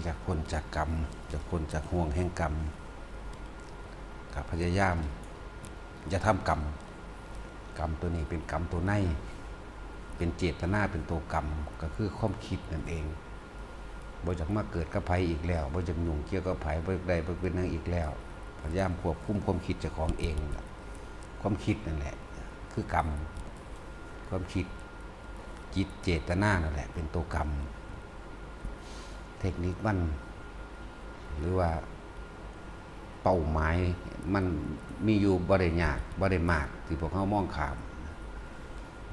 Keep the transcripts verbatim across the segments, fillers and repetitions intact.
อยากพ้นจากกรรม อยากพ้นจากห่วงแห่งกรรม ก็พยายามอย่าทำกรรม กรรมตัวนี้เป็นกรรมตัวใน เป็นเจตนา เป็นตัวกรรม ก็คือความคิดนั่นเอง บ่อยากมาเกิดกับไผอีกแล้ว บ่อยากยุ่งเกี่ยวกับไผ บ่อยากได้บ่อยากเป็นหยังอีกแล้ว พยายามควบคุมความคิดเจ้าของเองนั่นล่ะ ความคิดนั่นแหละ คือกรรม ความคิด จิตเจตนานั่นแหละ เป็นตัวกรรม เทคนิคมัน หรือว่าเป้าหมายมันมีอยู่บ่ได้ยาก บ่ได้มาก ที่พวกเฮามองข้าม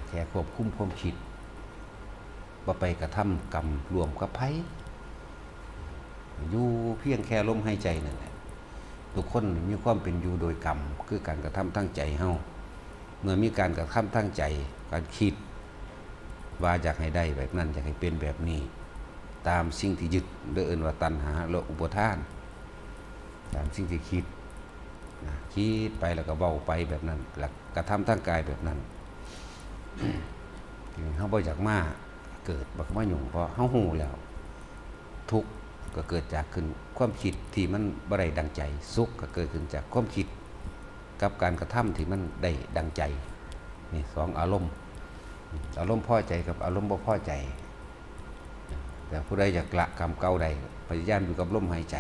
แค่ควบคุมความคิด บ่ไปกระทำกรรมร่วมกับไผ อยู่เพียงแค่ลมหายใจนั่นแหละ ทุกคนมีความเป็นอยู่โดยกรรม คือการกระทำทางใจเฮา เมื่อมีการกระทำทางใจ การคิด ว่าอยากให้ได้แบบนั้น อยากให้เป็นแบบนี้ ตามสิ่งที่ยึด หรือเอิ้นว่าตัณหาและอุปาทาน ตามสิ่งที่คิดนะ คิดไปแล้วก็เว้าไปแบบนั้น แล้วกระทำทางกายแบบนั้น เฮาบ่อยากมาเกิด บ่มายุ่ง เพราะเฮาฮู้แล้ว ทุกข์ก็เกิดจากขึ้นความคิดที่มันบ่ได้ดังใจ สุขก็เกิดขึ้นจากความคิด กับการกระทำที่มันได้ดังใจ นี่สองอารมณ์ อารมณ์พอใจกับอารมณ์บ่พอใจ แต่ผู้ใดอยากละกรรมเก่าได้ พยายามอยู่กับลมหายใจ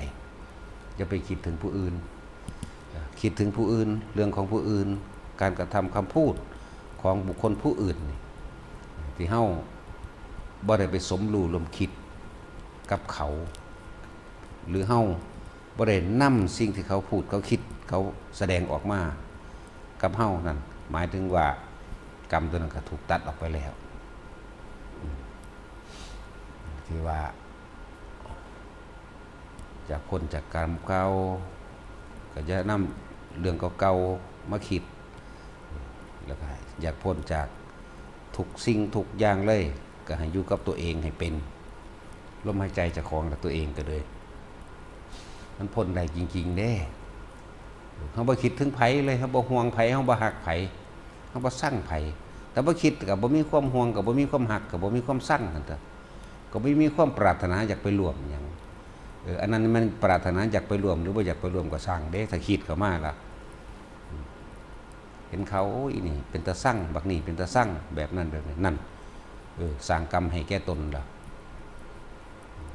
อย่าไปคิดถึงผู้อื่น คิดถึงผู้อื่น เรื่องของผู้อื่น การกระทำคำพูดของบุคคลผู้อื่นนี่ ที่เฮาบ่ได้ไปสมรู้ร่วมคิดกับเขา หรือเฮาบ่ได้นำสิ่งที่เขาพูด เขาคิด เขาแสดงออกมากับเฮานั่น หมายถึงว่ากรรมตัวนั้นก็ถูกตัดออกไปแล้ว ที่ว่า อยากพ้นจากกรรมเก่า ก็อย่านำเรื่องเก่าๆมาคิด แล้วก็อยากพ้นจากทุกสิ่งทุกอย่างเลย ก็ให้อยู่กับตัวเองให้เป็น ลมหายใจเจ้าของกับตัวเองก็เลย มันพ้นได้จริงๆเด้ เฮาบ่คิดถึงไผเลย เฮาบ่ห่วงไผ เฮาบ่ฮักไผ เฮาบ่ซังไผ แต่บ่คิดก็บ่มีความห่วง ก็บ่มีความฮัก ก็บ่มีความซังหั่นเถาะ ก็บ่มีความปรารถนาอยากไปร่วมหยัง เออ อันนั้นมันปรารถนาอยากไปร่วมหรือบ่อยากไปร่วมก็ซ่างเด้ ถ้าคิดเข้ามาล่ะ เห็นเขา โอ้ย นี่เป็นตาซัง บักนี่เป็นตาซัง แบบนั้นแบบนี้ นั่น เออ สร้างกรรมให้แก่ตนล่ะ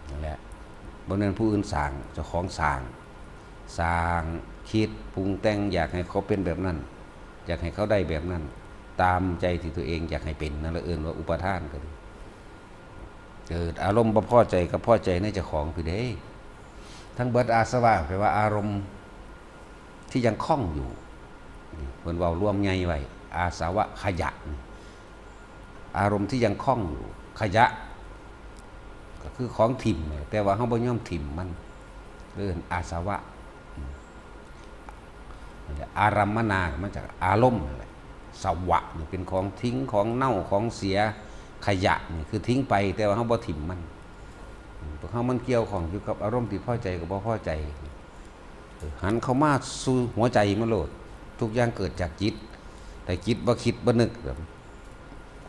นั่นแหละ บ่แม่นผู้อื่นสร้าง เจ้าของสร้าง สร้าง คิด ปรุงแต่ง อยากให้เขาเป็นแบบนั้น อยากให้เขาได้แบบนั้น ตามใจที่ตัวเองอยากให้เป็น นั่นละเอิ้นว่าอุปาทานก็ดี เกิดอารมณ์บ่พอใจกับพอใจในเจ้าของพี้เด้ ทั้งเบิดอาสวะ แปลว่าอารมณ์ที่ยังคล้องอยู่ นี่เพิ่นเว้ารวมใหญ่ไว้ อาสวะขยะนี่ อารมณ์ที่ยังคล้องอยู่ ขยะ ก็คือของถิ่ม แต่ว่าเฮาบ่ยอมถิ่มมัน เอิ้นอาสวะ อืม นั่นแหละ อารัมมณา มาจากอารมณ์นั่นแหละ สวะนี่เป็นของทิ้ง ของเน่า ของเสีย ขยะนี่คือทิ้งไป แต่ว่าเฮาบ่ถิ่มมัน อืม พวกเฮามันเกี่ยวข้องอยู่กับอารมณ์ที่พอใจกับบ่พอใจ เออ หันเข้ามาสู่หัวใจมันโลด ทุกอย่างเกิดจากจิต แต่จิตบ่คิดบ่นึก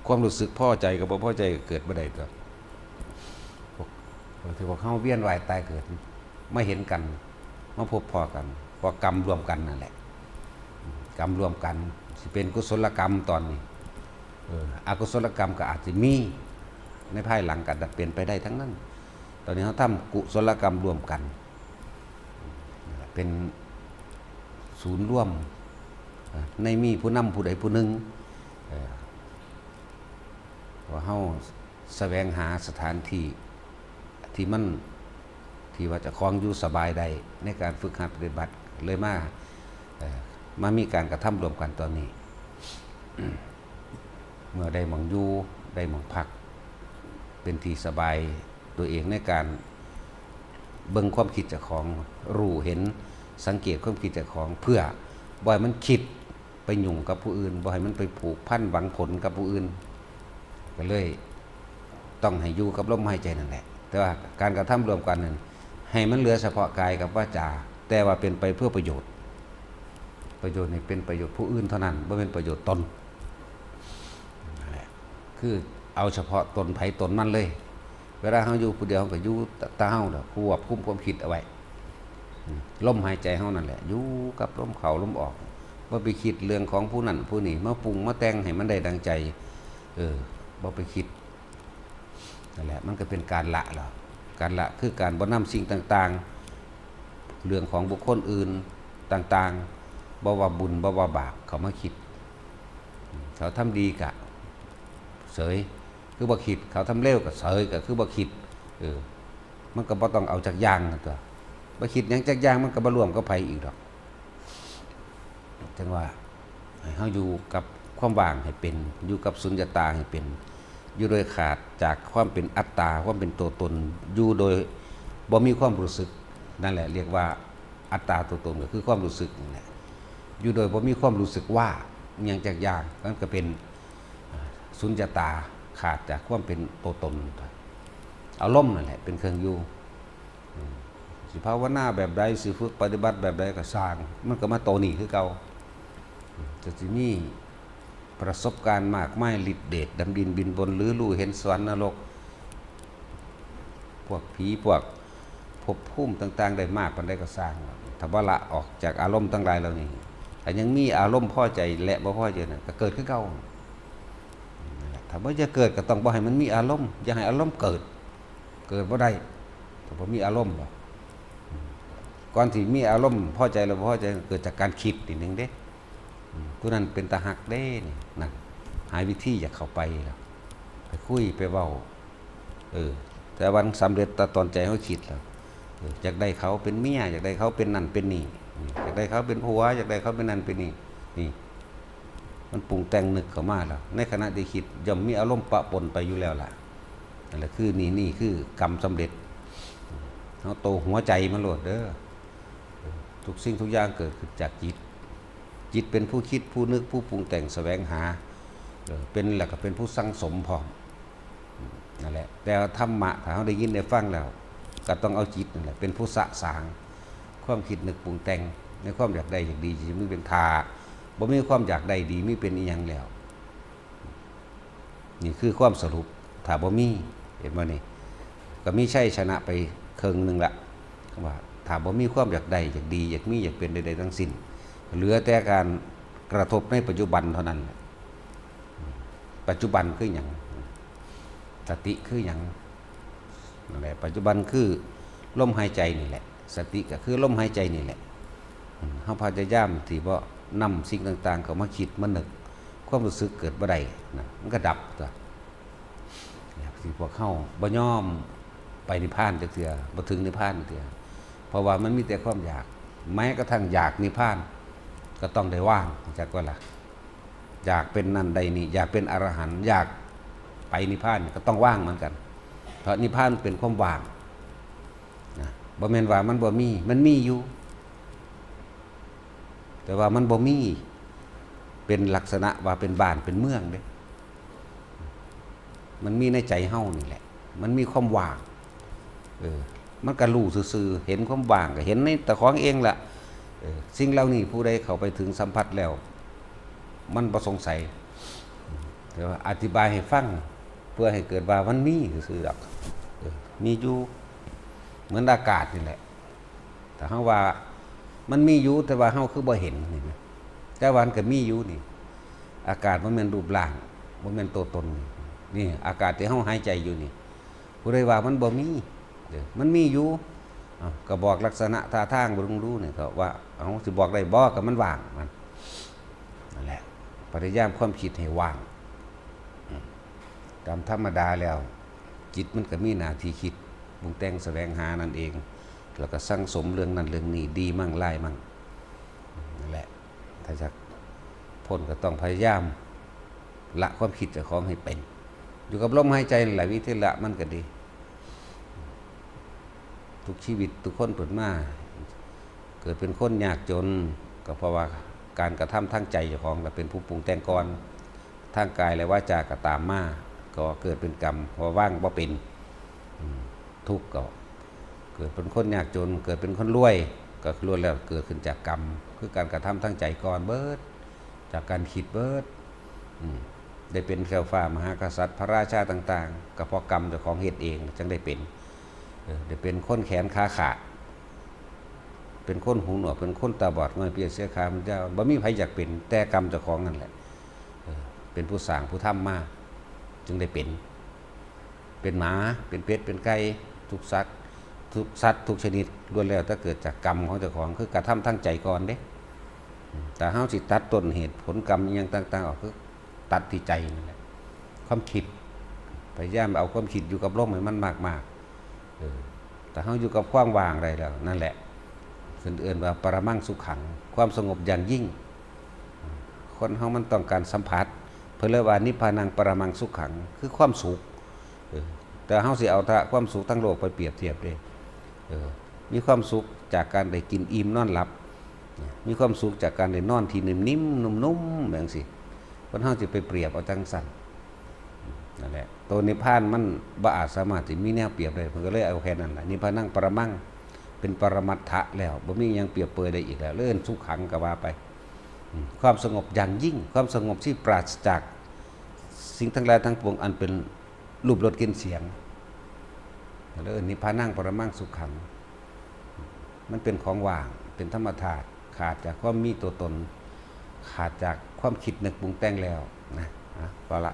ความรู้สึกพอใจกับบ่พอใจก็เกิดบ่ได้ตัว พวก พวกที่พวกเฮาเวียนว่ายตายเกิด มาเห็นกัน มาพบพ้อกัน เพราะกรรมร่วมกันนั่นแหละ กรรมร่วมกัน สิเป็นกุศลกรรมตอนนี้ เออ อกุศลกรรมก็อาจจะมี ในภายหลังก็เป็นไปได้ทั้งนั้น ตอนนี้เฮาทำกุศลกรรมร่วมกัน เป็นศูนย์รวม เอ่อ ในมีผู้นำผู้ใดผู้หนึ่ง เอ่อ ว่าเฮาแสวงหาสถานที่ที่มัน ที่ว่าเจ้าของอยู่สบายได้ในการฝึกหัดปฏิบัติ เลยมา เอ่อ มามีการกระทำร่วมกันตอนนี้ เมื่อได้หม่องอยู่ ได้หม่องพัก เป็นที่สบายตัวเองในการเบิ่งความคิดเจ้าของ รู้เห็น สังเกตความคิดเจ้าของ เพื่อบ่ให้มันคิดไปยุ่งกับผู้อื่น บ่ให้มันไปผูกพันหวังผลกับผู้อื่น ก็เลยต้องให้อยู่กับลมหายใจนั่นแหละ แต่ว่าการกระทำร่วมกันนั้น ให้มันเหลือเฉพาะกายกับวาจา แต่ว่าเป็นไปเพื่อประโยชน์ ประโยชน์นี่เป็นประโยชน์ผู้อื่นเท่านั้น บ่เป็นประโยชน์ตน นั่นแหละ คือเอาเฉพาะตนไผตนมันเลย เวลาเฮาอยู่ผู้เดียว เฮาก็อยู่แต่เฮาล่ะ ควบคุมความคิดเอาไว้ อืม ลมหายใจเฮานั่นแหละ อยู่กับลมเข้าลมออก บ่ไปคิดเรื่องของผู้นั้นผู้นี้ มาปรุงมาแต่งให้มันได้ดังใจ เออ บ่ไปคิด นั่นแหละ มันก็เป็นการละแล้ว การละคือการบ่นำสิ่งต่างๆ เรื่องของบุคคลอื่นต่างๆ บ่ว่าบุญบ่ว่าบาป เข้ามาคิด อืม เขาทำดีก็เสย คือบ่คิด เขาทำเลวก็เสย ก็คือบ่คิด เออ มันก็บ่ต้องเอาจักอย่างนั่นตั๊ว บ่คิดหยังจักอย่าง มันก็บ่ร่วมกับไผอีกดอก จั่งว่า ให้เฮาอยู่กับความว่างให้เป็น อยู่กับสุญญตาให้เป็น อยู่โดยขาดจากความเป็นอัตตา ความเป็นตัวตน อยู่โดยบ่มีความรู้สึก นั่นแหละเรียกว่าอัตตาตัวตน ก็คือความรู้สึกนั่นแหละ อยู่โดยบ่มีความรู้สึกว่าอิหยังจักอย่าง มันก็เป็น อ่า สุญญตา ขาดจากความเป็นตัวตน อารมณ์นั่นแหละเป็นเครื่องอยู่ อืม สิภาวนาแบบใด สิฝึกปฏิบัติแบบใดก็ซ่าง มันก็มาโตนี้คือเก่า อืม จะสิมีประสบการณ์มากมาย ฤทธิ์เดช ดำดินบินบน หรือรู้เห็นสวรรค์นรก พวกผี พวกภพภูมิต่างๆ ได้มากปานใดก็ซ่าง ถ้าบ่ละออกจากอารมณ์ทั้งหลายเหล่านี้ ถ้ายังมีอารมณ์พอใจและบ่พอใจนั่นก็เกิดคือเก่า นั่นแหละ ถ้าบ่จะเกิดก็ต้องบ่ให้มันมีอารมณ์ อย่าให้อารมณ์เกิด เกิดบ่ได้ ถ้าบ่มีอารมณ์บ่ ก่อนที่มีอารมณ์พอใจและบ่พอใจ เกิดจากการคิดนิดนึงเด้ อืม ผู้นั้นเป็นตาฮักเด้ นี่ นั่น หาวิธีอยากเข้าไปแล้ว ไปคุย ไปเว้า เออ แต่วันสำเร็จตอนใจเฮาคิดแล้ว เออ อยากได้เขาเป็นเมีย อยากได้เขาเป็นนั่นเป็นนี่ อืม อยากได้เขาเป็นผัว อยากได้เขาเป็นนั่นเป็นนี่ นี่ มันปรุงแต่งนึกเข้ามาแล้ว ในขณะที่คิดย่อมมีอารมณ์ปะปนไปอยู่แล้วล่ะ นั่นแหละคือนี่ นี่คือกรรมสำเร็จ เฮาโตหัวใจมันโลดเด้อ ทุกสิ่งทุกอย่างเกิดขึ้นจากจิต จิตเป็นผู้คิด ผู้นึก ผู้ปรุงแต่ง แสวงหา เออ เป็น แล้วก็เป็นผู้สั่งสมพร้อม นั่นแหละ แต่ว่าธรรมะ ถ้าเฮาได้ยินได้ฟังแล้ว ก็ต้องเอาจิตนั่นแหละ เป็นผู้สะสาง ความคิดนึกปรุงแต่ง ในความอยากได้อยากดี ที่มันเป็น ถ้าบ่มีความอยากได้ดี มีเป็นอิหยังแล้ว นี่คือความสรุป ถ้าบ่มี เห็นบ่นี่ ก็มีชัยชนะไปครึ่งหนึ่งละ ว่าถ้าบ่มีความอยากได้ อยากดี อยากมี อยากเป็นใดๆทั้งสิ้น เหลือแต่การกระทบในปัจจุบันเท่านั้นแหละ ปัจจุบันคือหยัง สติคือหยัง นั่นแหละ ปัจจุบันคือลมหายใจนี่แหละ สติก็คือลมหายใจนี่แหละ อืม เฮาพยายามที่บ่นำสิ่งต่างๆเข้ามาคิดมานึก ความรู้สึกเกิดบ่ได้นะ มันก็ดับตั๊ว ที่พวกเฮาบ่ยอมไปนิพพานจักเทื่อ บ่ถึงนิพพานจักเทื่อ เพราะว่ามันมีแต่ความอยาก แม้กระทั่งอยากนิพพาน ก็ต้องได้วาง จักว่าล่ะ อยากเป็นนั่นได้นี่ อยากเป็นอรหันต์ อยากไปนิพพาน ก็ต้องวางเหมือนกัน เพราะนิพพานเป็นความว่างนะ บ่แม่นว่ามันบ่มี มันมีอยู่ แต่ว่ามันบ่มีเป็นลักษณะว่าเป็นบ้านเป็นเมืองเด้ มันมีในใจเฮานี่แหละ มันมีความว่าง เออ มันก็รู้ซื่อๆ เห็นความว่างก็เห็นในตาของเองล่ะ เออ สิ่งเหล่านี้ผู้ใดเข้าไปถึงสัมผัสแล้ว มันบ่สงสัย แต่ว่าอธิบายให้ฟัง เพื่อให้เกิดว่ามันมีซื่อๆดอก เออ มีอยู่ เหมือนอากาศนี่แหละ ถ้าเฮาว่ามันมีอยู่ แต่ว่าเฮาคือบ่เห็นนี่นะ แต่ว่ามันก็มีอยู่นี่ อากาศบ่แม่นรูปร่าง บ่แม่นตัวตน นี่ อากาศที่เฮาหายใจอยู่นี่ ผู้ใดว่ามันบ่มี เด้อ มันมีอยู่ เอ้า ก็บอกลักษณะท่าทางบ่ลงรู้นี่ ก็ว่า เอ้า สิบอกได้บ่ ก็มันว่างมัน นั่นแหละ พยายามความคิดให้ว่าง อืม ตามธรรมดาแล้ว จิตมันก็มีหน้าที่คิด ปรุงแต่งแสวงหานั่นเอง แล้วก็สั่งสมเรื่องนั้นเรื่องนี้ ดีมั่งร้ายมั่ง นั่นแหละ ถ้าอยากพ้นก็ต้องพยายามละความคิดเจ้าของให้เป็น อยู่กับลมหายใจนั่นแหละ วิธีละมันก็ดี ทุกชีวิตทุกคนเกิดมา เกิดเป็นคนยากจน ก็เพราะว่าการกระทำทางใจเจ้าของน่ะเป็นผู้ปรุงแต่งก่อน ทางกายและวาจาก็ตามมา ก็เกิดเป็นกรรม เพราะว่างบ่เป็น อืม ทุกข์ก็ เกิดเป็นคนยากจน เกิดเป็นคนรวย ก็ล้วนแล้วเกิดขึ้นจากกรรม คือการกระทำทางใจก่อนเบิด จากการคิดเบิด อืม ได้เป็นแคล้วฟ้ามหากษัตริย์พระราชาต่างๆ ก็เพราะกรรมเจ้าของเฮ็ดเองจั่งได้เป็น เออ ได้เป็นคนแขนขาขาด เป็นคนหูหนวก เป็นคนตาบอด ง่อยเปียเสียขา มันจะบ่มีไผอยากเป็น แต่กรรมเจ้าของนั่นแหละ เออ เป็นผู้สร้างผู้ทำมา จึงได้เป็น เป็นหมา เป็นเป็ด เป็นไก่ ทุกสัตว์ ทุกสัตว์ทุกชนิดล้วนแล้วแต่เกิดจากกรรมของเจ้าของ คือกระทำทางใจก่อนเด้ อืม แต่เฮาสิตัดต้นเหตุผลกรรมอิหยังต่างๆ ออก คือตัดที่ใจนั่นแหละ ความคิด พยายามเอาความคิดอยู่กับลมให้มันมากๆ เออ แต่เฮาอยู่กับความว่างได้แล้ว นั่นแหละ เพิ่นเอิ้นว่าปรมังสุขัง ความสงบอย่างยิ่ง คนเฮามันต้องการสัมผัส เพิ่นเลยว่านิพพานังปรมังสุขัง คือความสุข เออ แต่เฮาสิเอาแต่ความสุขทั้งโลกไปเปรียบเทียบเด้ เออ มีความสุขจากการได้กินอิ่มนอนหลับ มีความสุขจากการได้นอนที่นิ่มๆ นุ่มๆ แบบจั่งซี้ คนเฮาสิไปเปรียบเอาจั่งซั่น นั่นแหละ ตัวนิพพานมันบ่อาจสามารถสิมีแนวเปรียบได้ เพิ่นก็เลยเอาแค่นั้นล่ะ นิพพานังปรมัง เป็นปรมัตถะแล้ว บ่มีหยังเปรียบเปรยได้อีกแล้ว เลยเอิ้นสุขังก็ว่าไป อืม ความสงบอย่างยิ่ง ความสงบที่ปราศจากสิ่งทั้งหลายทั้งปวงอันเป็นรูปรสกลิ่นเสียง เลยเอิ้นนิพพานังปรมังสุขัง มันเป็นของว่าง เป็นธรรมธาตุ ขาดจากความมีตัวตน ขาดจากความคิดนึกปรุงแต่งแล้วนะ อ่ะ พอละ